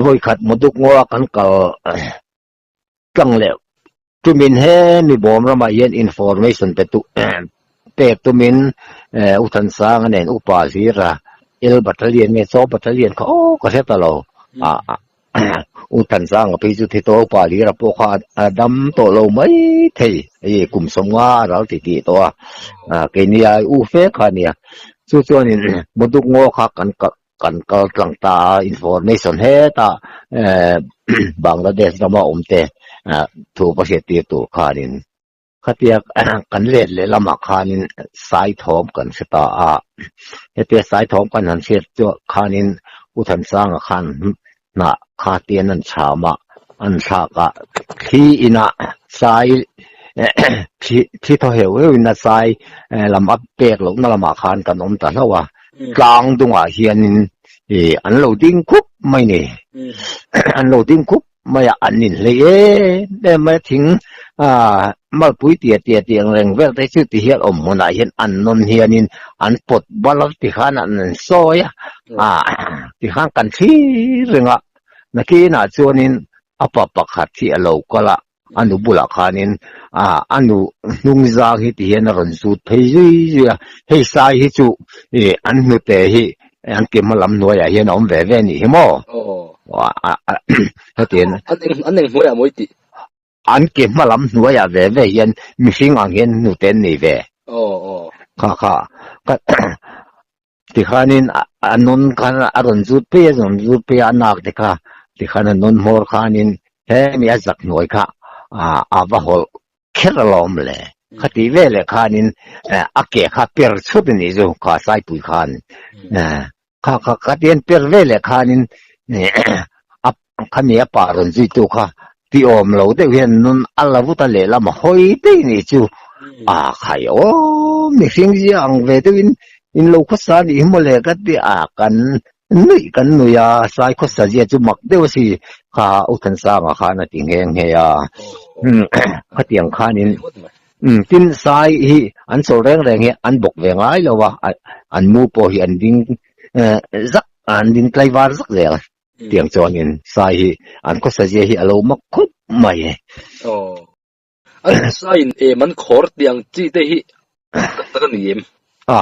Voi khat moduk ngaw kan kal tlang leh tumin he mi bawm ramah hian information pe tu pek tumin U Thansanga nen upa zira L Battalion nge Chaw Battalion kha aw ka hre ta lo a U Thansanga phei chu thi tawh upa lira pawh kha a dam tawh lo mai thei hei kum sawmnga a ral ti tih tawh a keini ai u fe kha a nia chu chuanin Mawduk ngaw kha kan kan kal tlang ta a information hetah Bangladesh rama awm te thu va hriat tir tur khanin khatia kan let leh lamah khanin sai thawm kan hre ta a hetia sai thawm kan han hriat chuah khanin U Thansanga khan hnah kha tian an chham a an thlak a thli inah sai thli thaw heuh heuh in a sai lam a pek lohna lamah khan kan awm ta hlauh a tlang dungah hianin ih an lo ding khup mai ni an lo ding khup mai a an inhlei em em mai a thing ah malpui tia tia tih ang reng vel te chu ti hian awm hmunah hian an nawn hianin an pawt bal a ti khan an an sawi a ah ti khan kan thlir reng a nakinah chuanin a pa pakhat hi a lo kal a a nu bulah khanin ah a nu hnung zang hi ti hian a rawn zut phei zui zui a hei sai hi chu ih an hnute hi an ke hma lam hnuaiah hian a awm ve ve a nih hi maw hetiang an eng hnuaiah maw i tih an ke hma lam hnuaiah ve ve hian mihring ang hian hnute an nei ve kha kha tikhanin a nawn khan a rawn zut phei a rawn zut phei a a nak te kha tikhan a nawn hmawr khanin hemi a zak hnuai kha a va hawlh kher alawm le khati veleh khanin a ke kha per chhut a nih chu kha saipui khan kha kha khatian per veleh khanin a khami a pa rawn zuitu kha ti awm lo deuh hian nun a la vut a lehlam a hawi daih a nih chu a khai aw mihring zia ang ve deuhin in lo khawsa a nih hi mawle ka ti a kan Nuih kan nui a, sai khawsa zia chu mak deuh a si kha U Thansanga khan a ti nghe nghe a. Khatiang khanin tin sai hi an chawl reng reng hi an bawk ve ngai lo a, an mu pawh hi an ding zak an ding tlaivar zak zel tiang chuanin sai hi an khawsa zia hi a lo mak khawp mai. An saiin em an khawr tiang chi te hi tak tak a ni em? A,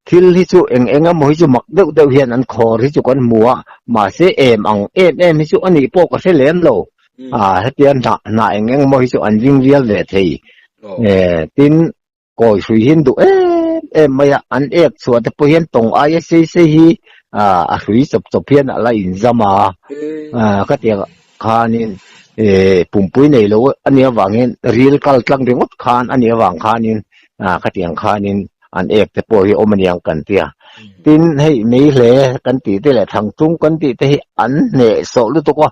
thil hi chu eng eng emaw hi chu mak deuh deuh hian an khawr hi chu kan hmu a, mahse em ang em em hi chu a nih pawh ka hre lem lo. A, hetia hnah hnah eng eng emaw hi chu an ring rial ve thei. E, tin, kawi hrui hi an duh em em mai a, an ek chhuah te pawh hian tawng aia sei sei hi a, a hrui chawp chawp hian a la inzam a, a, khatiang khanin eh pumpui nei lo a nih avangin ril kal tlang ringawt khan a nih avang khanin ah khatiang khanin an ek te pawh hi awm a niang kan tia. Tin hei mei hle kan tih te leh thangtung kan tih te hi an hneh sawh lutuk a,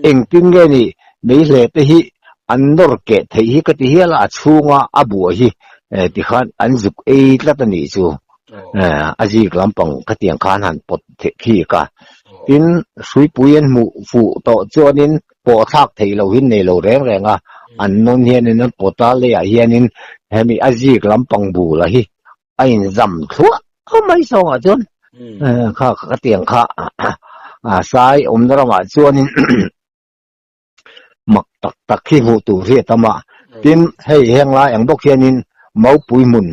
engtin nge ni mei hle te hi an nawr keh theih hi ka ti hial a, a chhunga a buai hi eh tikhan an zuk ei tlat a nih chu. Eh a zik lampang khatiang khan han pawt theih khi ka. Tin, hruipui an hmuh fuh tawh chuanin pawh thlak theih loh hi nei lo reng reng a, an nawn hianin an pawt a, leiah hianin hemi a zik lampang bula hi a inzam thluah mai sawngah chuan kha ka tiang kha a sai awmna ramah chuanin mak tak tak hi hmuh tur hi a tam a. Tin, hei heng lai ang bawk hianin Maupui hmun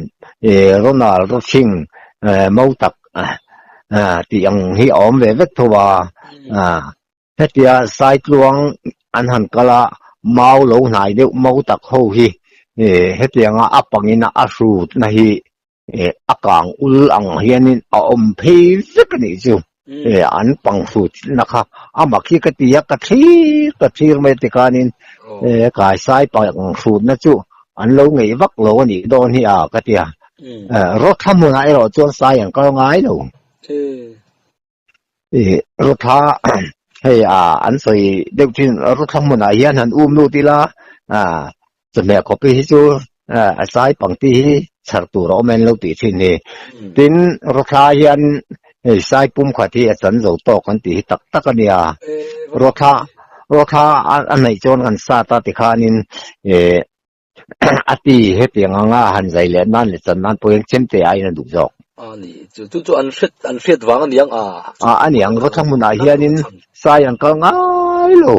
Ronald Rawchhing Mautak tih ang hi a awm ve vek tho a. Hetia Saitluang an han kal a, mau lo hnai deuh Mautak ho hi hetianga a pangin a hrutna hi a kang ul ang hianin a awm phei vek a nih chu. An pang hrut na kha a mak hi ka ti a, ka thlir ka thlir mai ti khanin kaisai pang hrut na chu an lo ngeih vak lo a nih dawn hi a ka ti a. Rawthla hmunah erawh chuan sai an kal ngai lo. Rawthla hei an sawi deuh thin rawthla hmunah hian han um lut ila Chawhmeh khawpi hi chu a sai pangti hi chhar tur a awm en lo tih thin hi. Tin, Rawthla hian hei sai pum khat hi a chan zo tawk an tih hi tak tak a nia. Rawthla Rawthla a hnaih chuan kan sat a tikhanin a ti hetiang anga han zai leh nan leh chan nan pawhin chemte aiin a duh zawk. A ni, chu chu chu an hriat an hriat vang a niang a. A a niang Rawthla hmunah hianin sai an kal ngai lo.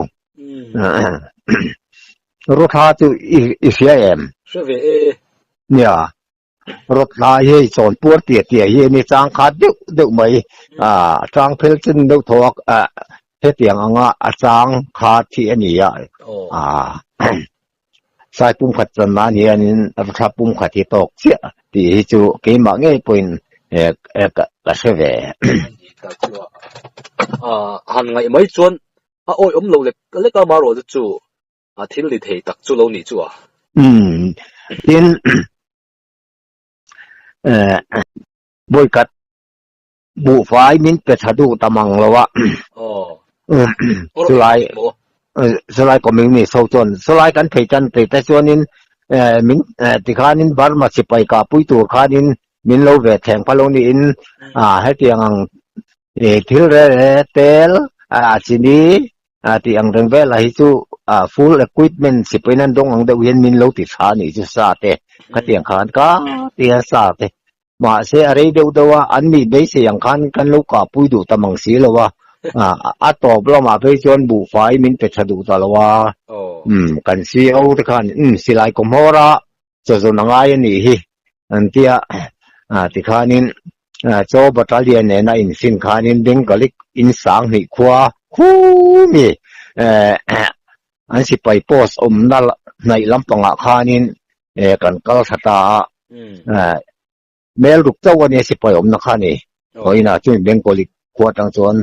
Rawthla chu i i hria em? Hre ve e. Nia, Rawthla hi hei chawn puar tia tia hi a ni chang khat deuh deuh mai. A chang phel chin deuh thaw a hetiang anga a chang khat hi a ni a. A Sai pumkhat chan nan hianin rthla pumkhat hi tawk chiah tih hi chu keimah ngei pawhin ka hre ve. Han ngaih mai chuan a awi awm lo lek lek a marawh chu a thil ni thei tak chu lo nih chu a. Umm tin Bawikat buhfai min pe tha duh ta mang lo a. Chulai chulai communist ho chuan chulai kan phei tan phei te chuanin min tikhanin Burma sipai kah pui tur khanin min lo ve thleng phal lo niin hetiang ang thil reng reng tel chini tih ang reng velah hi chu full equipment sipai nan dawng ang deuh hian min lo ti tha a nih chu sa te khatiang khan ka tia sa te Mahse a rei deuh deuh a, an nih beisei ang khan kan lo kahpui duh ta mang si lo a, a tawp lamah phei chuan buhfai min pe tha duh ta lo a, umm kan CO te khan umm silai kaw hmawr a chawzawn a ngai a nih hi an ti a, tikhanin chaw battalion nena infin khanin Bengalik in 2000 khua khumi an sipai post awmna hnaih lampangah khanin kan kal thla ta a, mel ruk chauh a nia sipai awmna kha a ni. Vawiinah chuan Bengkawli khua atang chuan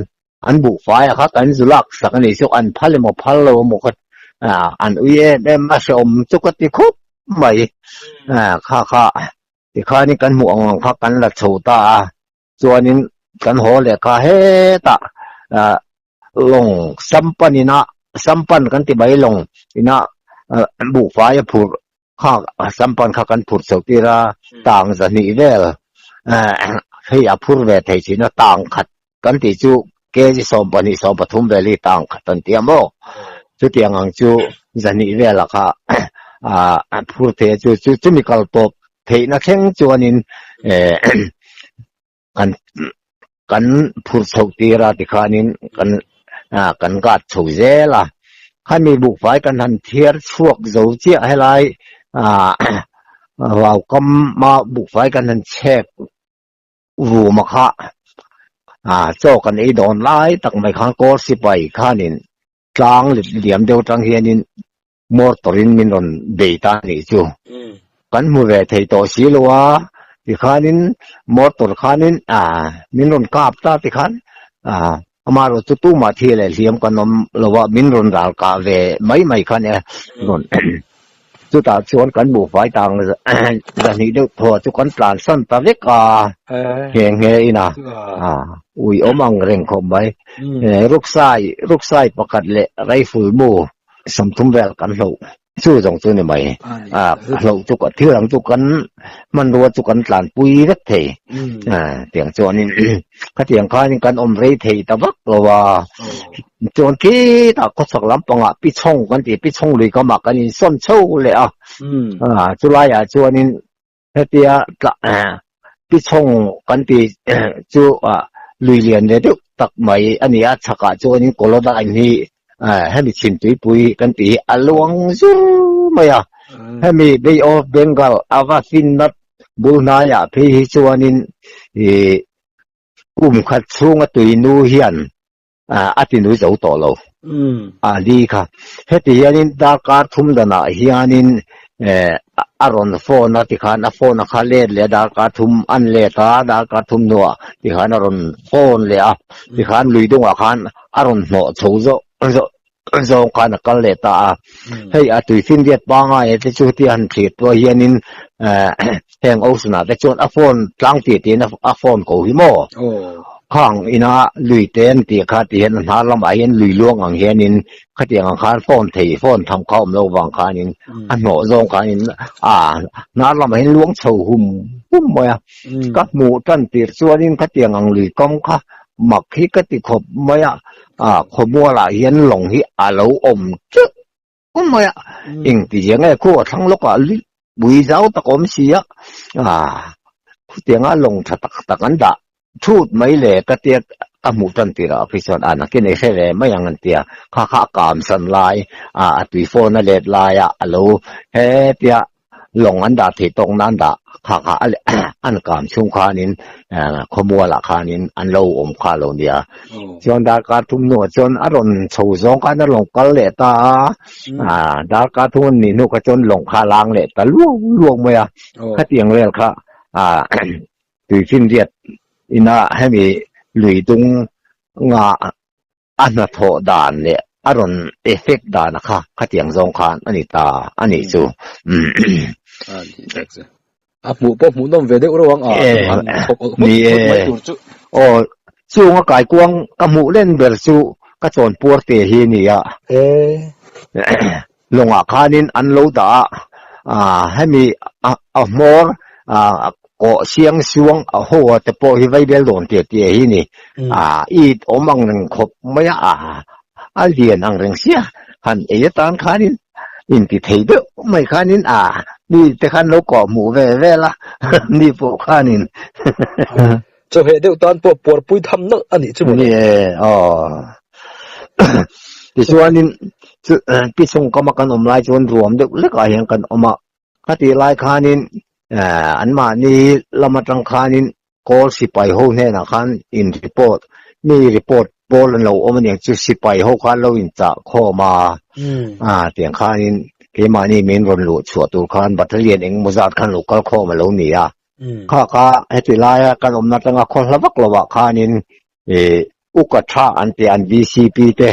an buhfai a kha kan zu lak sak a nih chu an phal emaw phal lo emaw kha an ui em em a hrehawm chu ka ti khawp mai. Kha kha tikhanin kan hmuh ang ang kha kan la chho ta a. Chuanin kan haw leh kha hetah lawng sampan ina sampan kan ti mai lawng ina buhfai a phurh kha sampan kha kan phurh chho tir a tang zahnih vel hei a phur ve thei thin a tang khat kan tih chu kg 12 13 vel hi tang khat an ti a maw chutiang ang chu zahnih vel ah kha a phur thei a chu chu chumi kal tawp theihna thleng chuanin eh kan kan phur chhoh tir a tikhanin kan ah kan gat chho zel a khami buhfai kan han thiar chhuak zo chiah helai ah vau kam a buhfai kan han chhek vum a kha ah chaw kan ei dawn lai tak mai khan kawl sipai khanin tlang liam deuh atang hianin Motor in min rawn bei ta a nih chu. Kan hmu ve thei tawh si lo a, tikhanin motor khanin min rawn kap ta tikhan amaherawh chu tumah thi leh hliam kan awm lo a, min rawn ral kah ve mai mai kha nia rawn chutah chuan kan buhfai tang zahnih deuh thaw chu kan tlansan ta vek a, nghe nghe in a ui awm ang reng khawp mai. Ruksai ruksai pakhat leh rifle mu 30 vel kan hloh chu zawng chu ni mai a hloh chu thil ang chu kan hmanrua chu kan tlanpui vek thei tiang chuanin khatiang khanin kan awm rei thei ta vak lo a chuan khitah khawchhak lampangah pichhawng kan tih pichhawng lui kamah kan insawn chho leh a chulaiah chuanin Hetia pichhawng kan tih chu lui lian ve deuh tak mai a ni a, chhakah chuanin Kolodain hi hemi chhimtuipui kan tih hi a luang zur mai a, hemi Bay of Bengal a va finna bul hnaiah phei hi chuanin kum khat chhunga tuinu hian a ti nui zo tawh lo a li kha heti hianin darkar thum danah hianin a rawn phone a tikhan a phone a kha let leh a darkar thum an let a darkar thum hnuah tikhan a rawn phone leh a tikhan lui dungah khan a rawn hnawh chho zawh zawh zawng khan a kal leh ta a hei a tui finriat pangai te chu heti han thlir pawh hianin heng ocean ah te chuan a phone tlang tih tiin a phone ko hi maw khang ina lui te an tih kha ti hian a hnar lamah hian lui luang ang hianin khatiang ang khan phone thei phone tham kha awm lo vang khanin a hnawh zawng khanin a hnar lamah hian luang chho hum hum mai a ka hmuh tan tir chuanin khatiang ang lui kam kha mak hi ka ti khawp mai a a khawmualah hian lawng hi a lo awm teuh mai a engti zia nge khu a thlang lawkah lui pui zau tak a awm si a ah. Khutianga lawng tha tak tak an dah thut mai le ka tia ka hmuh tan tirah khi chuan a nakin ei hre ve mai ang an tia kha kha a kam san lai a a tui phone a let laia a lo hetia lawng an dah theih tawk nan dah kha kha a an kam chhung khanin khawmualah khanin an lo awm kha lo nia chuan darkar thum hnuah chuan a rawn chho zawng khan a rawn kal leh ta a darkar thum a nih hnu kha chuan lawng kha a lang leh ta luang luang mai a khatiang vel kha tuifinriat ina hemi lui dung nga a hnathawh dan leh a rawn effect dan a kha khatiang zawng khan a ni ta a nih chu. A nih tak chu. A hmuh pawh hmuh nawm ve deuh reuh ang a han thawk awlh hut hut mai tur chu. Aw chung a kaikuang ka hmuh len ber chu ka chawn puar te hi a ni a. Lawngah khanin an lo dah a, ah hemi a hmawr ah kawh siang suang a ho a te pawh hi vaibel dawn tia tia hi ni. Ah it awm ang reng khawp mai a, ah a lian ang reng sia han ei atan khanin inti thei deuh mai khanin ah mi te khan lo kawh hmuh ve vel a mi pawh khanin. Chawhmeh deuh tan pawh puarpui tham nalh a nih chu mawle. Ni e, aw. Tichuanin chu pi chung kama kan awm lai chuan ruam deuh lekah hian kan awm a. Khatih lai khanin anmahni lam atang khanin kawl sipai ho hnenah khan in report, mi report pawl an lo awm aniang chu sipai ho khan lo inchah khawm a. A tiang khanin keimahni min rawn luh chhuah tur khan battalion engemaw zat khan lo kal khawm a lo ni a. Kha kha heti laia kan awmna atanga khaw hla vak lovah khanin ih uka tha an ti an VCP te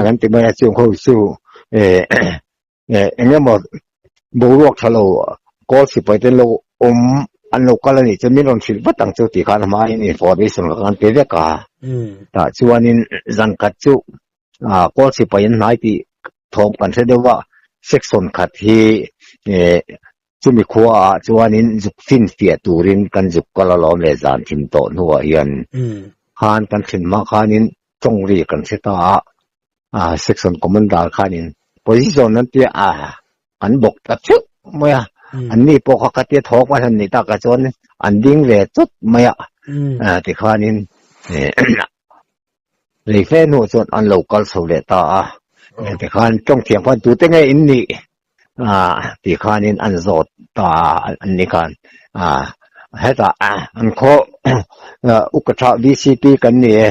kan ti mai a chung ho chu ih eng emaw boruak tha lo kawl sipai te lo awm an lo kal a nih chuan min rawn hrilh vat ang chu tih khan a hmain information kha kan pe vek a tah chuanin zan khat chu ah kawl sipai an hnai tih thawm kan hre deuh a section khat hi ih Chumi khuaah chuanin zuk finfiah turin kan zuk kal alawm le zan thim tawh hnuah hian khan kan thlen hma khanin tawng ri kan hre ta a, ah section commander khanin position an tia a an bawk ta theuh mai a, anni pawh kha khatia thawk a han nih takah chuan an ding ve chawt mai a, tikhanin Lei fe hnuah chuan an lo kal chho leh ta a, tikhan tawng thiam khan tute nge in nih ah tih khanin an zawt ta a an ni khan ah hetah an khaw uka tha VCP kan ni e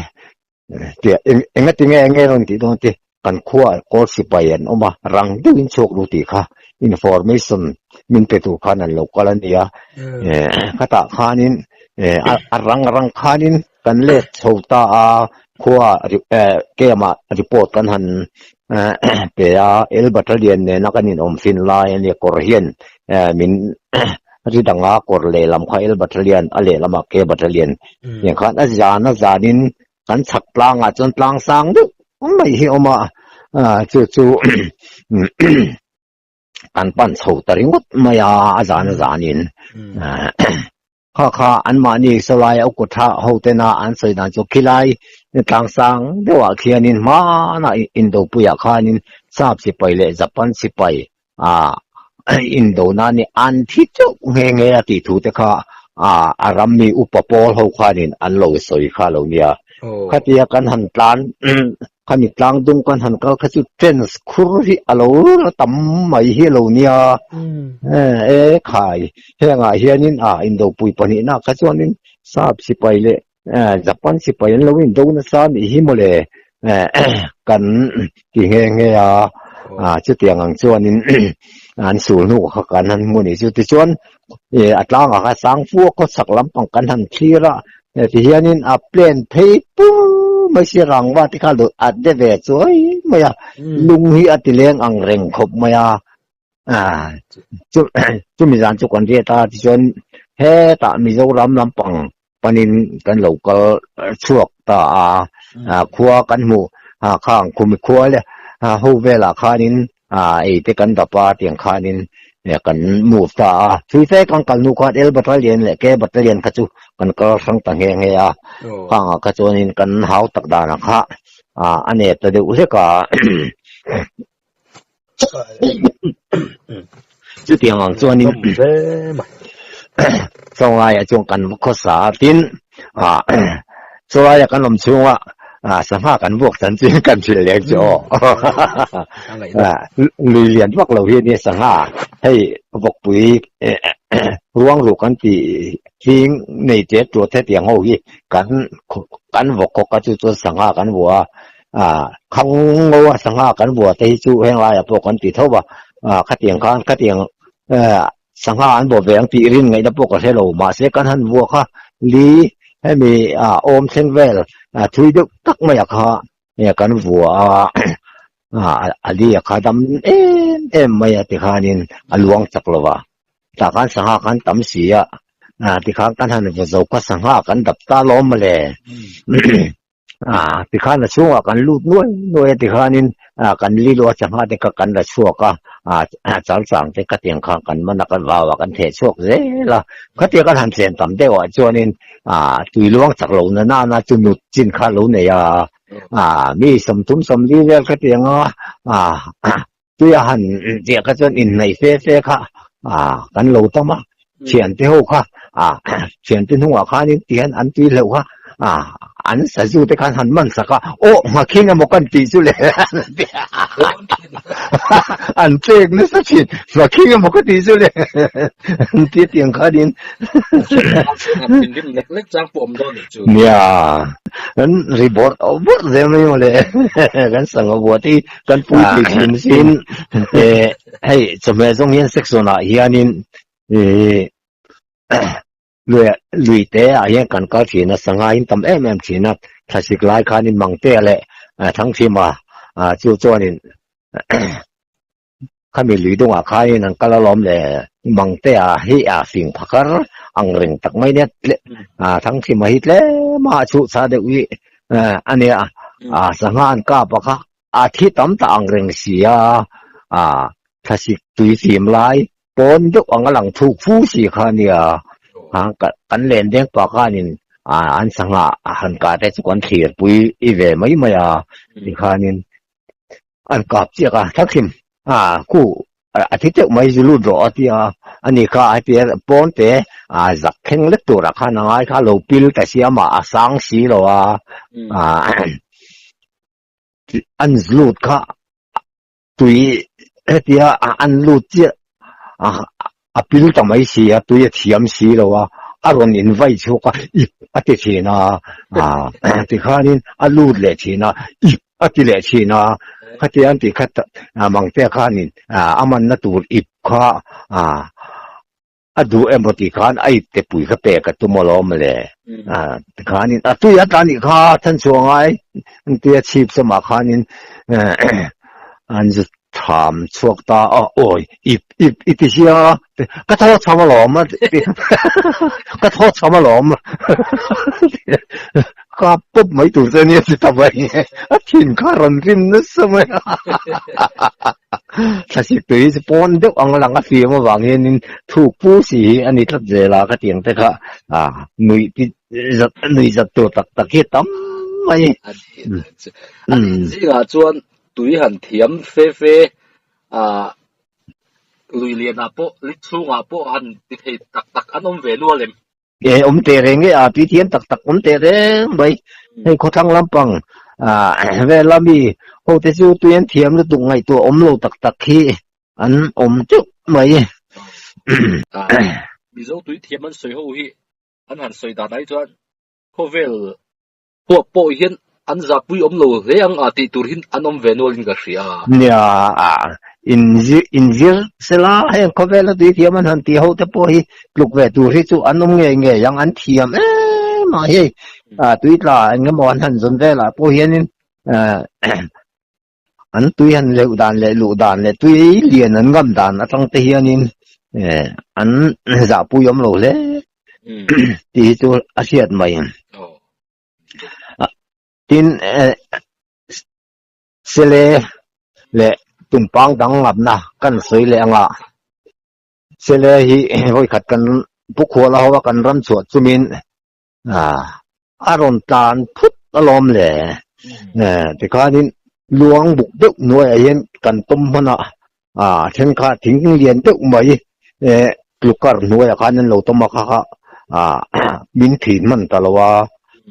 tia engati nge enge rawn tih dawn te kan khua kawl sipai an awm a rang deuhin chhuak lu tih kha information min pe tur khan an lo kal a nia khatah khanin a rang rang khanin Kan let chho ta a, khua camp-ah report kan han pe a, El Battalion nena kan inawm fin lai a nia, kawr hian min ri dang a, kawr lehlam kha El Battalion, a lehlamah K Battalion tiang khan a zan a zanin kan chhak tlangah chuan tlang sang deuh mai hi a awm a, chu chu kan pan chho ta ringawt mai a, a zan a zanin. Kha kha anmahni sawlai a kut tha ho tena an sawi dan chu khilai tlangsang deuhah khianin hmanah indopuiah khanin sap sipai leh Japan sipai ah indo nani an thi teuh nghe nghe a tih thu te kha ah a rammi upa pawl ho khanin an lo sawi kha lo nia. Khatia kan han tlan Khami tlang dung kan han kal kha chu trench khur hi a lo la tam mai hi a lo nia. E khai, hengah hianin a indopui pahnihna kha chuanin sap sipai leh Japan sipai an lo indo nasa nih hi mawle kan ti nghe nghe a. Chutiang ang chuanin an sul hnu kha kan han hmu nih chu. Tichuan a tlangah kha sang fua khawchhak lampang kan han thlir a. Ti hianin a plan phei pur mai si rangva te kha lo at de ve chuai mai a, lung hi a ti leng ang reng khawp mai a, chu chumi zan chu kan riat a, tichuan hetah Mizoram lampang panin kan lo kal chhuak ta a, khua kan hmuh khang khumi khua leh ho velah khanin ei te kan dap a tiang khanin kan move ta a, thui fe kan kal hnu khan L battalion leh K battalion kha chu kan kal hrang ta nghe nghe a, khangah kha chuanin kan hau tak danah kha a nep ta deuh hlek a, chutiang ang chuanin. Chawngaiah chuan kan va khawsa a, tin ah chawlaia kan awm chhunga ah sangha kan vuak chan chin kan hrilh leng chu aw. Lui lian vak lo hi a nia sangha hei vawkpui ruang ruk an tih hling nei tet tuat hetiang ho hi kan kan vawk khawk a chu chuan sangha kan vua a, ah khang ngo a sangha kan vua te hi chu heng laiah pawh kan ti tho va, ah khatiang khan khatiang Sangha an bawh ve ang tih rin ngaihna pawh ka hre lo, mahse kan han vuah kha li hemi awm thleng vel thui deuh tak mai ah kha kan vuah a, a li a kha dam em em mai a tikhanin a luang chak lo va, tah khan sangha khan tam si a, tikhan kan han vaw zo kha sangha kan dap ta lawm mawle. Ah, tikhan a chhungah kan lut nuai nuai a tikhanin ah kan li luh a changha te kha kan la chhuak a, ah chal chang te khatiang kha kan man a kan vau a kan theh chhuak zel a, khatia kan han chen tam deuh ah chuanin ah tui luang chak lo na nana chu nut chin kha lo nei a, ah mi sawmthum sawmli vel khatiang a ah tui a han chiah kha chuan inhnaih fe fe kha ah kan lo tam a, thiante ho kha ah thiante hnungah khanin tihian an tui hleuh kha ah an sazu te khan han man sak a, aw nghakhing emaw kan tih chu le an tlek nasa thin nghakhing emaw ka tih chu le an tia tiang khanin nia an ri bawrh bawrh zel mai mawle kan sangha buat hi Kan pui thei thin sin hei chawhmeh zawng hian section ah hianin lui te ah hian kan kal thin a sangha in tam em em thin a thlasik lai khanin Mangtea leh Thangthima chu chuanin khami lui dungah khanin an kal alawm le Mangtea hi a fing phakar ang reng tak mai nia Thangthima hi tlem a chhuhchah deuh hi a nia sangha an kap a kha A thi tam ta ang reng si a, a thlasik tui fim lai pawn deuh ang a lang thuk fu si kha a nia. Kan len deng pah khanin an sangha han kah te chu kan thlir pui i ve mai mai a, tikhanin an kap chiak a, thlakhim khu A thi teuh mai zu lut rawh a ti a, ani kha a ti a, pawn te a zak thleng lek turah khan a ngai kha lo pil ta siam a, a sang si lo a, an lut kha tui hetia an lut chiah a pil ta mai si a, tui a thiam si lo a, a rawn in vai chhuak a, ip a ti thin a, tikhanin a lut leh thin a, ip a ti leh thin a, khatia an tih kha Mangtea khanin a manna tur ip kha a duh emaw tih khan a ip te pui kha pek a tum alawm le. Tikhanin a tui a tla nih kha than chhuah ngai an tia chhip samah khanin an zu tham chhuak ta a, awi ip ip i ti sia ka thaw chham alawm a ka thaw chham alawm ka pawp mai tur che nia ti ta mai a thin kha rawn rim nasa mai a thlasik tui hi chu pawn deuh ang a lang a fim avang hianin thuk pu si hi a ni tlat zel a ka tiang te kha a nuih ti zat nuih zat tur tak tak hi a tam mai a ni zingah chuan tui han thiam fe fe a lui lianah pawh li chhungah pawh han ti thei tak tak an awm ve nual em? E awm teh reng e a tui thiam tak tak awm teh reng mai. Hei khawthlang lampang vela mi ho te chu tui an thiam lutuk ngaihtuah awm lo tak tak hi an awm teuh mai. Mizo tui thiam an sawi ho hi an han sawi dan ai chuan khawvel Huap pawh hian an zahpui awm lo hle ang a tih tur hin an awm ve nual in ka hria. Nia, inzir sela heng khawvela tui thiam an han tih ho te pawh hi tluk ve tur hi chu an awm ngei ngei ang, an thiam em a hei tui tla eng emaw an han zawn velah pawh hianin an tui han leuh dan leh luh dan leh tui lian an ngam dan atang te hianin an zahpui awm lo hle tih hi chu a hriat mai. Tin, Sele leh tumpang dang ngapna kan sawi leh anga Sele hi vawikhat kan pu khual a ho a kan ram chhuah chumin A rawn tlan phut alawm le. Tikhanin luang buk deuh hnuaiah hian kan tawm hman a, a then kha thing lian deuh mai. Tlukar hnuaiah khan an lo tawm a kha kha ah min thin hman ta lo a,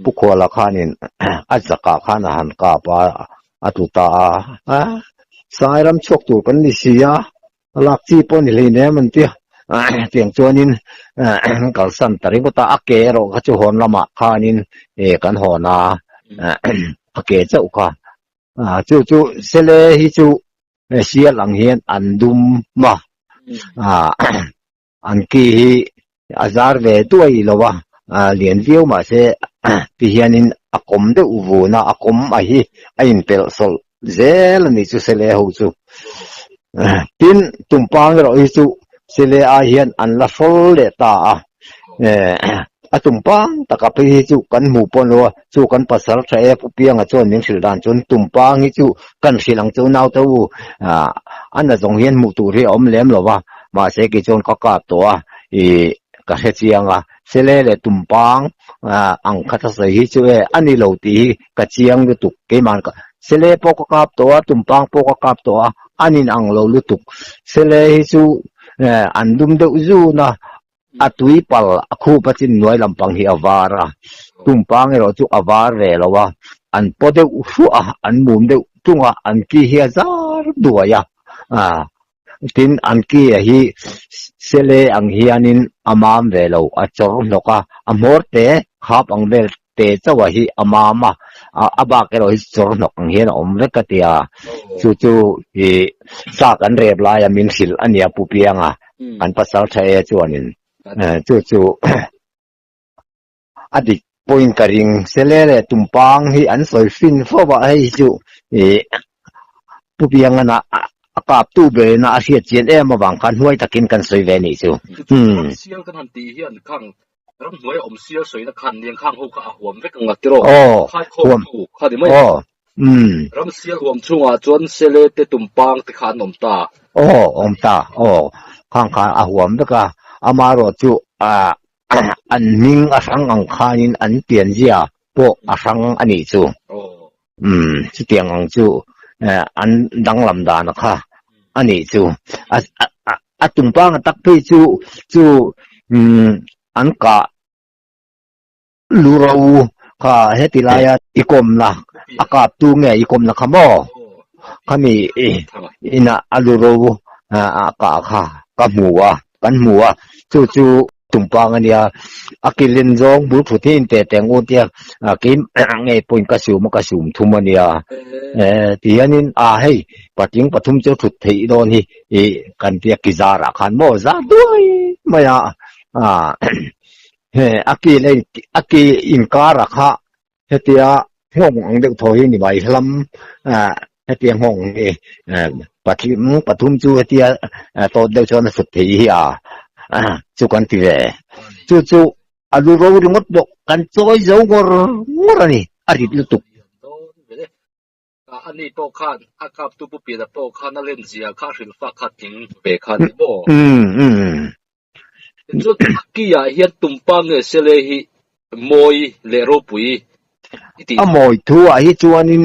Pu Khuala khanin a zakah khan a han kap a, a tlu ta a, a Sangai ram chhuak tur kan ni si a, lak chi pawh ni hleinem an ti a, tiang chuanin an kalsan ta ringawt a, a ke erawh kha chu hawn lamah khanin kan hawn a, a ke chauh kha Chu chu sele hi chu sial ang hian an dum a, an ki hi a zar ve duai lo a, lian viau mahse ti hianin a kawm deuh vun a, a kawm a hi a inpelh sawlh zel a ni chu sele ho chu. Tin, tumpang erawh hi chu sele ai hian an la hrawl leh ta a, A tumpang taka phei hi chu kan hmuh pawh lo a, chu kan pasal tha e Pu Pianga chuan min hrilh dan chuan tumpang hi chu kan hrilh ang chu naute u, a na zawng hian hmuh tur hi a awm lem lo va, mahse kei chuan ka kap tawh a, ih ka hre chiang a, sele leh tumpang ang kha thlasawi hi chu e a ni lo tih hi ka chiang lutuk, keimah sele pawh ka kap tawh a, tumpang pawh ka kap tawh a, a nin ang lo lutuk, sele hi chu an dum deuh zun a, A tui pal a khup a chin hnuai lampang hi a var a, tumpang erawh chu a var ve lo a, an paw deuh hruah a, an mum deuh tung a, an ki hi a zar duai a, tin an ki a hi sele ang hianin a mam ve lo, a chawr hnawk a, a hmawr te khap ang vel te chauh a hi a mam a, a bak erawh hi chawr hnawk ang hian a awm vek a tia, chu chu ih sa kan rep laia min hrilh a nia Pu Pianga, kan pasal tha e chuanin chu chu a dik pawhin ka ring sele leh tumpang hi an sawi fin fo a hei hi chu ih Pu Piangana a kaptu berina a hriat chian em avang khan hnuai takin kan sawi ve nih chu. Sial kan han tih hian khang Ramhnuai a awm sial sawina khan niang khang ho kha a huam vek ang a tiraw? Aw, Khai khawm tu kha ni mai. Aw, umm. Ram sial huam chhungah chuan sele te tumpang te kha an awm ta. Aw, awm ta. Aw, khang khan a huam vek a. Amaherawh chu ah an hming a hrang ang khanin an pianzia pawh a hrang a nih chu. Aw. Umm, chutiang ang chu an danglam dan kha a nih chu. A a tumpang a tak phei chu chu umm an kah lu ro kha heti laia i kawmna a kap tu nge i kawmna kha maw khami inah a lu ro a kah kha ka hmu a kan hmu a chu chu tumpang a nia a kilin zawng bul thut hi in te teng u tia kei ngei pawhin ka sum a ka sum thum a nia ti hianin a hei patling pathum chu thut theih dawn hi ih kan tia ki zarah khan maw zar duai mai a ah he a ki leh a ki inkarah kha hetia nghawng ang deuh thaw hi ni mai hlam ah hetia nghawng hi eh pathum pathum chu hetia tawt deuh chuan a sut thei hi a chu kan ti ve chu chu a lu ro ringawt pawh kan chawi zo ngawr ngawr a ni a rit lutuk. A ni pawh khan a kaptu Pu Piana pawh khan a len zia kha a hrilhfak kha tling ve kha a ni maw? Tichuan a ki ah hian tumpa nge sele hi mawi leh ropui i tih A mawi thu ah hi chuanin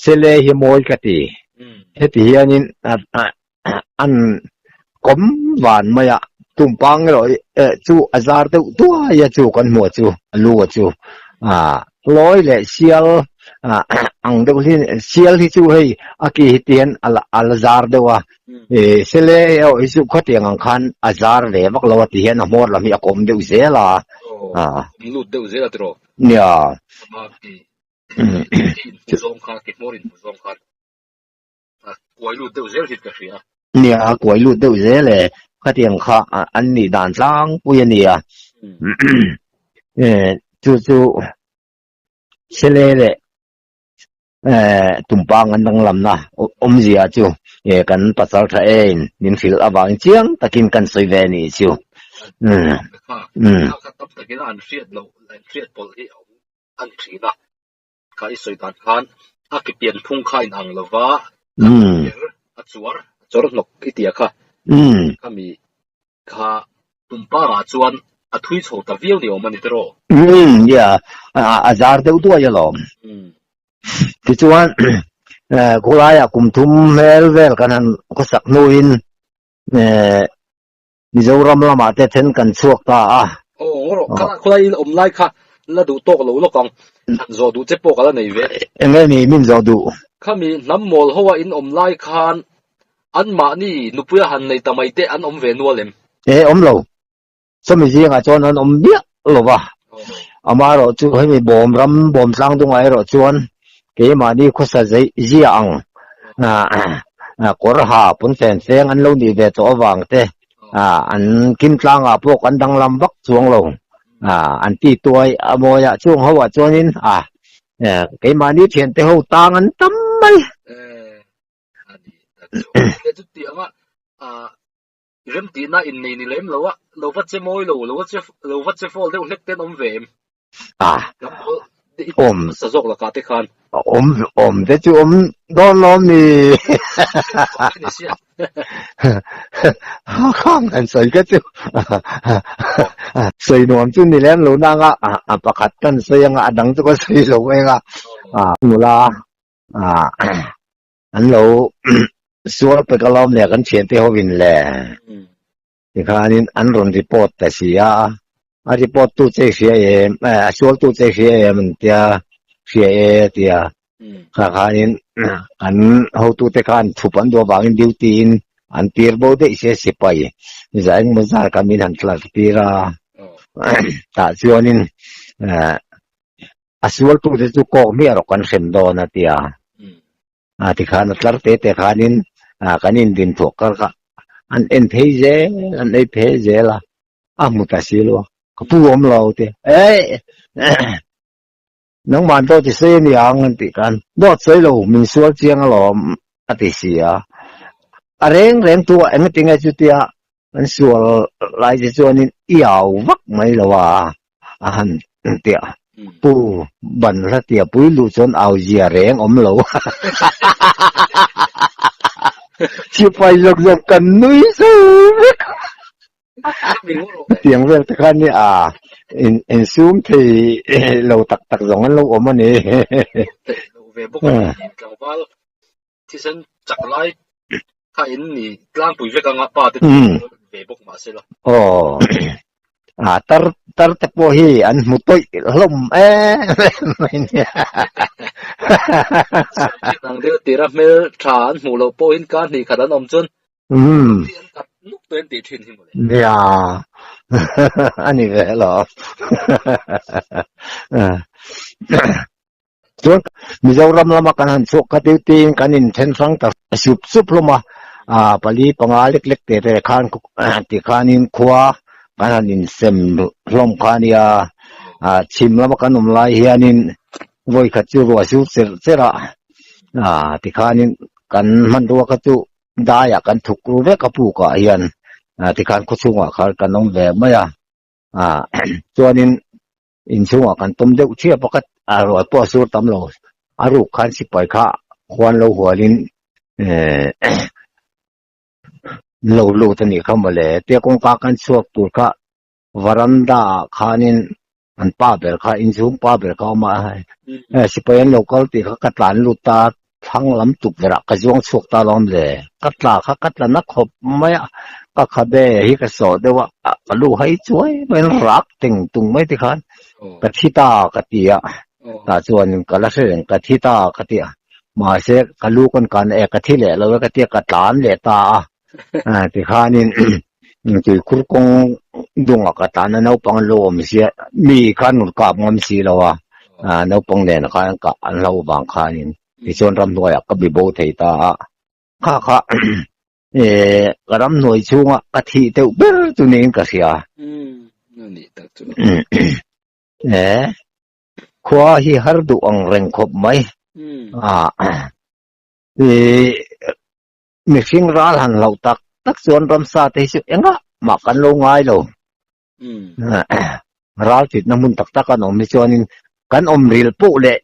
sele hi mawi ka ti. Heti hianin an kawm van mai a, tumpang erawh chu a zar deuh duai a chu kan hmuh chu a lu a chu lawi leh sial ang deuh hi sial hi chu hei a ki hi tihian a la zar deuh a sele erawh hi chu khawtiang ang khan a zar ve vak lo a tihian a hmawr lam hi a kawm deuh zel a. Lut deuh zel a tiraw? Nia. Ki inhmu zawng kha ki hmawr inhmu zawng khan. A kuai lut deuh zel hi ka hria. Nia, a kuai lut deuh zel e. Khatiang kha an nih dan tlangpui a nia. Chu chu Sele leh Tumpang an danglamna awmzia chu kan pasal tha ein min hrilh avangin chiang takin kan sawi ve a nih chu. Kha tam takin an hriat loh, an hriat pawlh hi a awm a ni thin a. Kha i sawi dan khan a ke pian phung kha in ang lova a ker a chuar a chawr hnawk i tia kha khami kha tumparah chuan a thui chho ta viau ni awm a ni tiraw? Umm nia a zar deuh duai alawm. Tichuan khawlaiah kum thum hmel vel kan han khawsak hnuin. Mizoram lamah te then kan chhuak ta a. Aw ngaw rawh, kha khawlai in awm lai kha la duh tawk lo lawk ang, han zawh duh che pawh ka la nei ve. Enge ni min zawh duh? Khami hnam mawl ho a in awm lai khan anmahni nupuia han nei ta mai te an awm ve nual em? E awm lo, chumi zingah chuan an awm miah lo va, amaherawh chu hemi bawm ram bawm tlang dungah erawh chuan keimahni khawsa zeih zia ang kawr ha pawnfen feng an lo nih ve tawh avang te an kim tlangah pawh kan danglam vak chuang lo an ti tuai a mawiah chung ho ah chuanin keimahni thiante ho tang an tam mai. Remtihna innei ni lem lo a, lo va che mawi lo, lo va che lo va che fawl deuh hlek ten awm ve em? Ah. Awm. Sa zawk lakah te khan. Awm awm te chu awm dawn lawm ni. Ni sia. Khang han sawi ka chu. Sawi nuam chu ni lem lo nanga a pakhat kan sawi anga a dang chu ka sawi lo mai anga. Ah nula ah An lo sual pek alawm le kan thiante hovin le. Tikhanin an rawn report ta si a, a report tu che hria em, a sual tu che hria em an tia, hria e a tia. Kha khanin an hotute khan thup an duh avangin duty in an tir bo daih sia sipai za engmaw zar kha min han tlar tir a. Tah chuanin A sualtute chu kawk miah rawh kan hrem dawn a tia. A tikhan a tlar te te khanin kan indin thuah kar kha an en phei zel, an ei phei zel a, a hmu ta si lo a, ka pu awm lo te, eh nangman dawt i sawi a ni ang an tih khan, dawt sawi lo, min sual chiang alawm a ti si a. A reng reng tu ah engati nge chutia an sual lai te chuanin i au vak mai lo a, a han tia pu ban hla tia pui luh chuan au zia reng awm lo sipai zawk zawk kan nui zo vek tiang vel te khan ni a in sum thei lo tak tak zawng an lo awm a ni ve bawk a ni tlangval thisen chak lai kha in ni tlangpui vek anga pa te ve bawk mah se la. Aw a tar tar te pawh hi an hmu tawih hlawm em em mai nia. Ang deuh tira hmel tha an hmuh loh pawhin kar hnih khat an awm chuan an kat nuk tawh an tih thin hi mawle. Nia a ni ve lo. Chuan Mizoram lama kan han chhuak kha deuh tiin kan inthen hrang ta sup sup hlawm a, ah pali panga lek lek teh teh khan ti khanin khua kan han insem hlawm kha a nia, ah chhim lama kan awm lai hianin vawi khat chu ruah sur cherh cherh a, ah ti khanin kan hmanrua kha chu daiah kan thuk ru vek a pukah hian ah tikhan khawchhungah khan kan awm ve mai a, ah chuanin Inchhungah kan tawm deuh chiah pakhat a rual pawh a sur tam lo. A ruk khan sipai kha khuan lo hualin eh lo lut a nih kha mawle. Tia kawngka kan chhuak tur kha varanda ah khanin an pa ber kha inchhung pa ber kha a awm a, eh sipai an lo kal tih kha ka tlan lut ta a. Thlang lam tukverh ah ka zuang chhuak ta lawm le. Ka tla kha ka tla na khawp mai a, ka khabe hi ka sawh deuh a, ka lu hai chuai mai in rak teng tung mai ti khan ka thi ta ka ti a, tah chuan ka la hre reng ka thi ta ka ti a, mahse ka lu kan kan e ka thi leh lo e ka ti a ka tlan leh ta a, tikhanin tuikhur kawng dungah ka tlan a naupang an lo awm sia mi khan rawn kap ngam si lo a, naupang nen khan kah an hlo vang khanin. Tichuan ramhnuaiah ka bi bo thei ta a, kha kha eh ka ramhnuai chhunga ka thih deuh ber chu niin ka hria. Eh khua hi har duh ang reng khawp mai. Ah eh mihring ral han hlauh tak tak chuan ramsa te hi chu engah mah kan lo ngai lo. Ral titna hmun tak tak an awm hi chuanin kan awm ril poh leh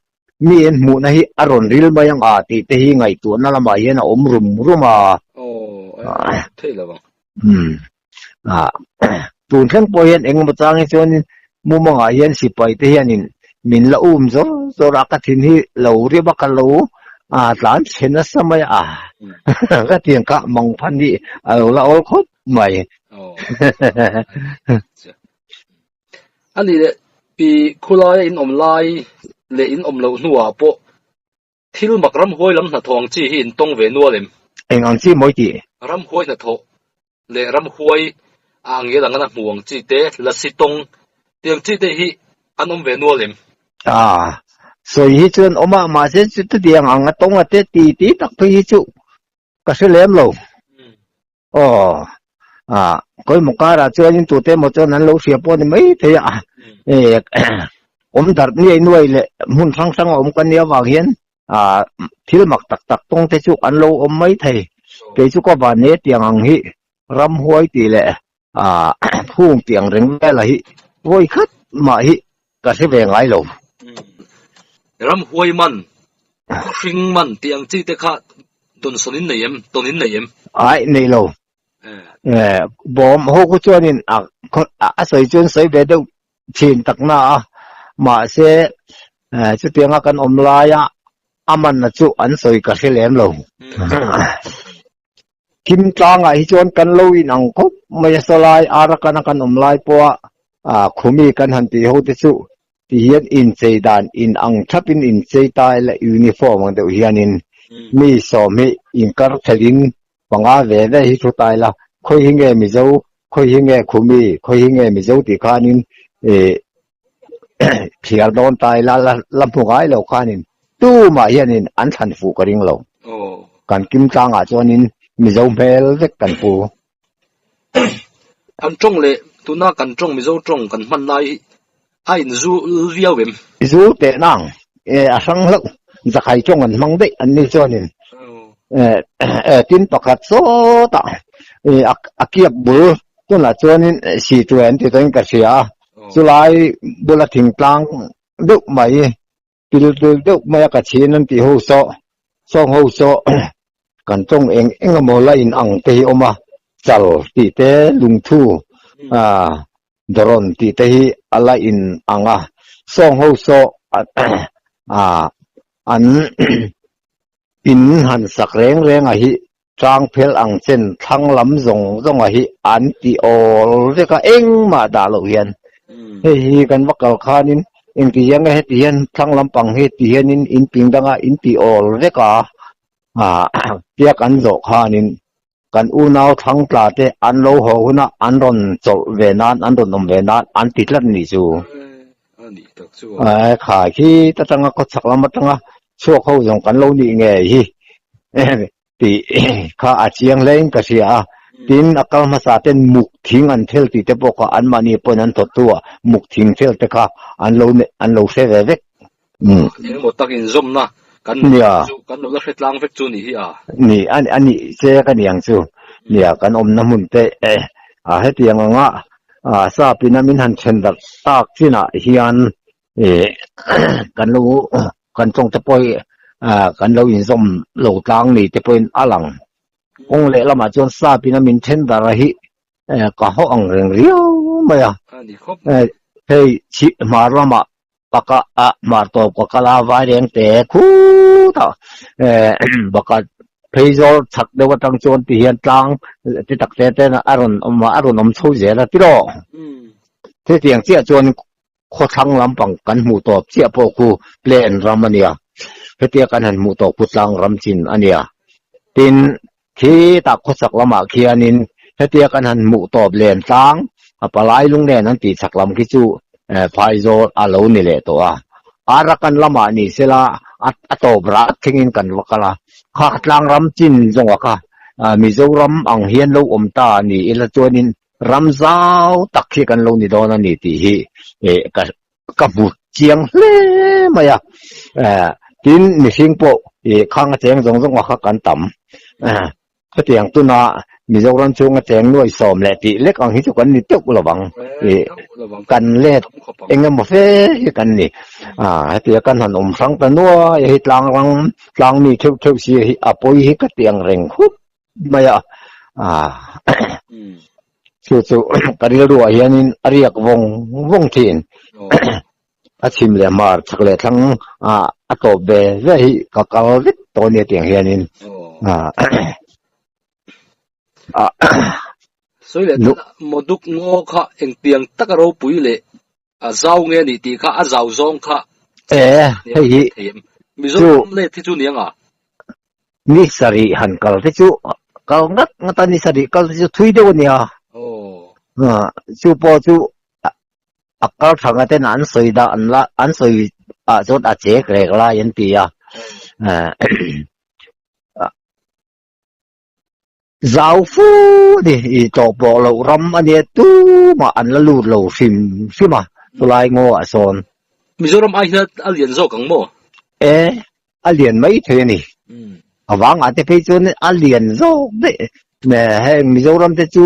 mi en hmuhna hi a rawn ril mai ang a tih te hi ngaihtuahna lamah hian a awm rum rum a. Tun thleng pawh hian engemaw chang hi chuanin mumangah hian sipai te hianin min la um zawr zawr a, ka thin hi lo riap a, ka lo tlan chhe nasa mai a, ka tiang kha mangphan hi a lo la awl khawp mai. A nih leh pi khulaia in awm lai leh in awm loh hnuah pawh thil mak ramhuai lam hnathawh ang chi hi in tawng ve nual em? Eng ang chi mawi tih? Ramhuai hnathawh leh ramhuai a angel anga na hmu ang chi te, lasi tawng tih ang chi te hi an awm ve nual em? A, sawi hi chuan awm a, mahse chutiang ang a tawng a te ti ti tak phei hi chu ka hre lem lo. Aw, a, kawimawh karah chuanin tute emaw chuan an lo hria pawh a ni mai thei a, e, awm darh nuai nuai leh hmun hrang hrang a awm ka nia avang hian a, thil mak tak tak tawng te chu an lo awm mai thei. Kei chu ka van e tiang ang hi ramhuai tih leh a, phung tih ang reng vela hi vawi khat mah hi ka hre ve ngai lo. Ramhuai man, khawhring man tih ang chi te kha Tawnsawn in nei em? Tawn in nei em? Ai, nei lo. Eh, bawm ho khu chuanin a a sawi chuan sawi ve deuh thin tak na a, mahse eh chutianga kan awm laia a manna chu an sawi ka hre lem lo. Kim tlangah hi chuan kan lo in ang khawp mai a, sawlai Arakan a kan awm lai pawha ah khumi kan han tih ho te chu Ti hian inchei dan in ang thapin inchei ta ila uniform ang deuh hianin mi sawm hi inkar thelhin panga ve ve hi thu ta ila khawi hi nge Mizo khawi hi nge Khumi khawi hi nge Mizo tih khanin ih thliar dawn ta ila la la hmu ngai lo khanin tumah hianin an thlan fuh ka ring lo. Kan kim tlangah chuanin Mizo hmel vek kan pu. An tawng leh tuna kan tawng Mizo tawng kan hman lai hi a in zu viau em? Zu teh nang e a hrang hlauh zakhai tawng an hmang daih an ni chuanin e tin pakhat sawtah e a kiap bul tunah chuanin si tuai an ti tawhin ka hria a chulai bula thingtlang deuh mai Pil tul deuh mai a ka chhin an tih ho saw, sawng ho saw kan tawng eng eng emaw la in ang te hi awm a, chal tih te lungthu ah dawrawn tih te hi a la in ang a, sawng ho saw ah an in han sak reng reng a hi tang phel ang chen thlang lam zawng zawng a hi an ti awl vek a engmah dah loh hian hei hi kan va kal khanin engti hian nge heti hian thlang lampang hi ti hianin in ping danga in ti awl vek a ah tia kan zawh khanin kan unau thlang tla te an lo haw huna an rawn chawlh ve nan an rawn awm ve nan an ti tlat a nih chu. Khai khi ta tanga khawchhak lam atanga chhuak ho zawng kan lo nih ngei hi tih kha a chiang hle in ka hria a. Tin, a kal hmasa ten muk thing an thel tih te pawh kha anmahni pawhin an thawt tu a, muk thing thel te kha an lo an lo hre ve vek. Engemaw tak inzawmna kan neih chu kan lo la hre tlang vek chu nih hi a. Ni, a nih che ka ni ang chu. Nia, kan awmna hmun te a hetiang anga sap ina min han then darh tak chinah hian kan lo kan tawng te pawh hi kan lo inzawm lo tlang ni te pawhin a lang. Kawng lehlamah chuan sap ina min then darh a hi ka haw ang reng riau mai a. Hei chhih hmar lamah baka a hmar tawp ka kal a vai reng te khutah baka phei zawl chhak deuh atang chuan ti hian tlang ti tak te ten a rawn awm a a rawn awm chho zel a tiraw. Hetiang chiah chuan Khawthlang lampang kan hmuh tawp chiah pawh khu plain ram a nia, hetia kan han hmuh tawh khu tlang ram chin a nia. Tin, khitah khawchhak lamah khianin hetia kan han hmuh tawp len tlang, a palai lunglen an tih chhak lam khi chu phaizawl a lo ni leh tawh a. Arakan lamah ni sela a tawp rat thlengin kan va kal a, kha tlang ram chin zawnga kha Mizoram ang hian lo awm ta ni ila chuanin Ram zau tak hi kan lo ni dawn a ni tih hi ka ka hmu chiang hle mai a. Tin, mihring pawh khang a cheng zawng zawng a kha kan tam. Hetiang tuna Mizoram chhunga cheng nuai sawm leh tih lek ang hi chu kan ni teuh lo vang. Kan let eng emaw fe hi kan ni. Hetia kan han awm hrang ta nuai a hi tlang ram tlang mi theuh theuh si hi a pawi hi ka ti ang reng khup mai a chu chu ka rilruah hianin a riak vawng vawng thin a chhim leh hmar chhak leh thlang a tawp ve ve hi ka kal vek tawh ania tiang hianin. Sawi leh tana Moduk ngaw kha engtiang taka ropui leh a zau nge a nih tih kha a zau zawng kha Eh, hei hi Mizoram let hi chu ni anga. Ni sarih han kal te chu kal ngat ngat a ni sarih kal te chu thui deuh a nia. Chu pawh chu a kal thanga ten an sawi dah an la an sawi ah chuan a chek rek lai an ti a. Zau fu a ni, i tlawh pawh loh ram a nia tumah an la lut lo hrim hrim a chulai ngaw ah sawn. Mizoram ai hian a lian zawk ang maw? E, a lian mai thei a ni. A vangah te phei chuan a lian zawk daih. Heng Mizoram te chu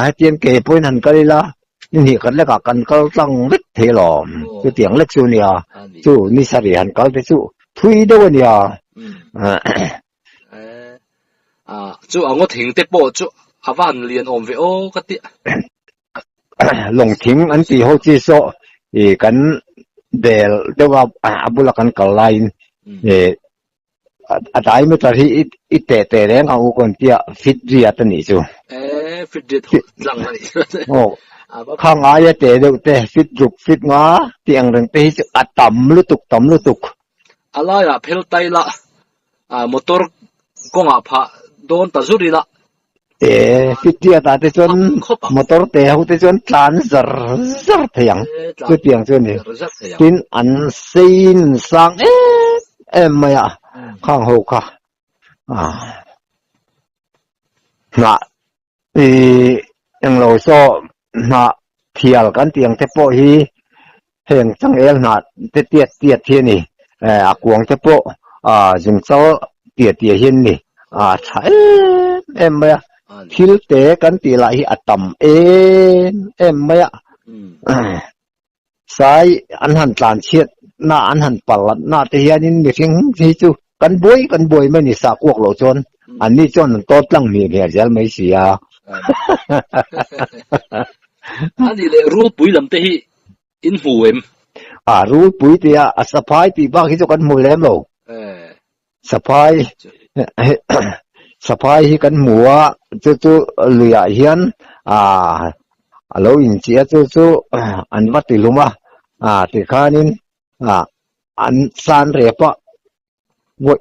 hetiang ke pawhin han kal ila ni hnih khat lekah kan kal tlang vek thei alawm. Chutiang lek chu a nia. Chu ni sarih han kal te chu thui deuh a nia. Chu a ngaw thing te pawh chu a va han lian awm ve aw ka ti. Lawng thing an tih ho chi saw i kan bel deuh a a bula kan kal laiin i a diameter hi i teh teh reng ang u kan tia fit riat a nih chu. Fit riat tlang a nih chu. Aw khang aia teh deuh te fit ruk fit nga tih ang reng te hi chu a tam lutuk tam lutuk. A laiah phel tai la motor kawngah phah dawn ta zur ila. E, fitiat ah te chuan motor te ho te chuan tlan zar zar thei ang. Chutiang chu a ni. Tin, an sein sang em em mai a, khang ho kha. Hnah I englo saw hnah thial kan tih ang te pawh hi heng changel hnah te tiat tiat hi a ni. A kuang te pawh zungchal tiat tiat hi an ni. A tha em em mai a. Thil te kan tih lah hi a tam em em mai a. Sai an han tlan chhiat na an han pal na te hianin mihring hi chu kan buai kan buai mai ni sa kuak loh chuan an ni chuan an tawt tlang hmiah hmiah zel mai si a. A nih leh rulpui lam te hi in hmu em? A rulpui tia a saphai tih bak hi chu kan hmu lem lo. Saphai saphai hi kan hmu a, chu chu luiah hian ah a lo inchih a, chu chu an va ti hlum a, ah tikhanin ah an san rep a,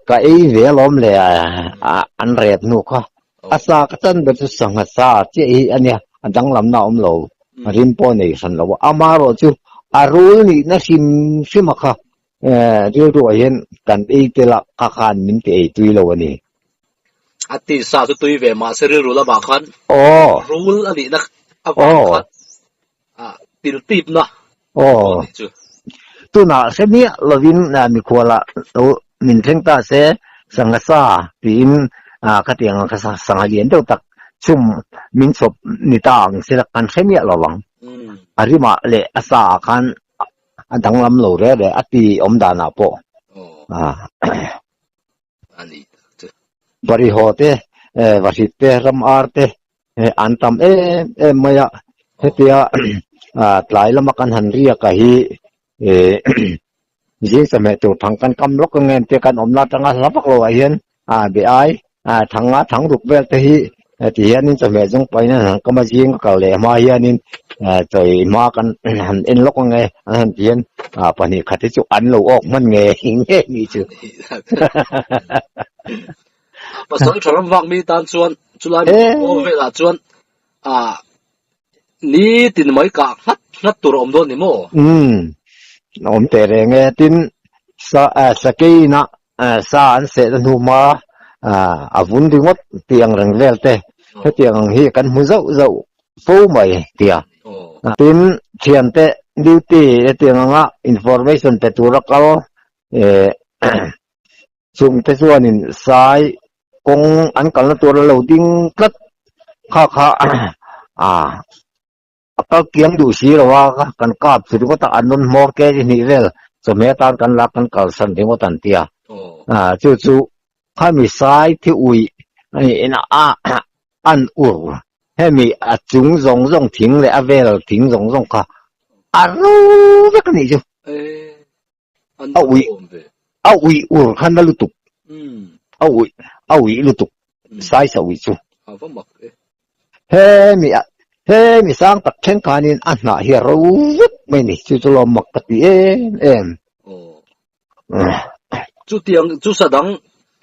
ka ei ve alawm le ah an rep hnu kha, a sa ka chan ber chu sangha sa chiah hi a nia, a danglamna a awm lo, rim pawh a nei hran lo a, amaherawh chu a rul nihna hrim hrim a kha. Rilruah hian kan ei tel a, kha khan min ti ei tui lo a ni. A tisa chu tui ve mahse rilru lamah khan rul a nihna avang khan tiltipna a nih chu. Tunah hre miah lovin mikhualah lo min thleng ta se, sangha sa tiin khatiang ang kha sangha lian deuh tak chhum min chhawp ni ta ang se la kan hre miah lo ang. A rimah leh a sa ah khan A danglam lo reh reh a ti awm danah pawh. Parihaw te, Vahrit te, ram ar te an tam em em mai a. Hetia tlai lama kan han riak a hi zing chawhmeh tur thang kan kam lawk ang em tia kan awmna atanga hla vak loah hian A be ai, thang nga thang ruk vel te hi ti hianin chawhmeh zawng pahin an han kam a, zing a kal leh hma hianin chawi hma kan han en lawk ang e an han ti hian pahnih khat hi chu an lo awk hman nge nge ni chu. Pasal tha ram vak mi tan chuan chulai aw velah chuan nitin mai kah nghat nghat tur a awm dawn ni maw? Umm awm teh reng e, tin sa sakei inah Sa an sehna hnu hma a vun ringawt tih ang reng vel te hetiang ang hi kan hmu zauh zauh fo mai tia. Tin, thiante duty hetiang anga information pe tura kal chungte chuanin sai kawng an kalna tur a lo ding tlat kha kha A kal kiang duh si lo a, kan kap chu ringawt a, an rawn hmawr ke chi hnih vel chawhmeh atan kan lak kan kalsan ringawt an ti a. Chu chu khami sai thi uih a nih in a an ur hemi a chung zawng zawng thing leh a vel thing zawng zawng kha a ro vek a nih chu. A uih a uih ur kha na lutuk a uih a uih lutuk sai sa uih chu. Hemi hemi sang tak thleng khanin a hnah hi a ro vek mai ni. Chu chu lawm mak ka ti em em. Chutiang chu sa dang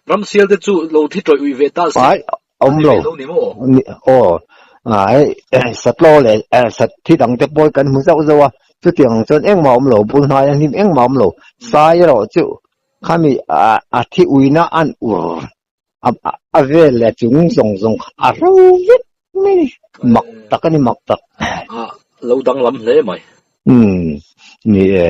ramsial te chu lo thi tawih ui ve ta se. Ai awm lo. Aw ai satlaw leh sat thi dang te pawh kan hmu zauh zauh a. Chutiang ang chuan engmah awm lo bul hnai a hnim engmah awm lo. Sai erawh chu khami a thi uina an ur a vel leh chung zawng zawng kha a ro vek mai ni. Mak tak a ni mak tak. A lo danglam hle mai. Umm ni e.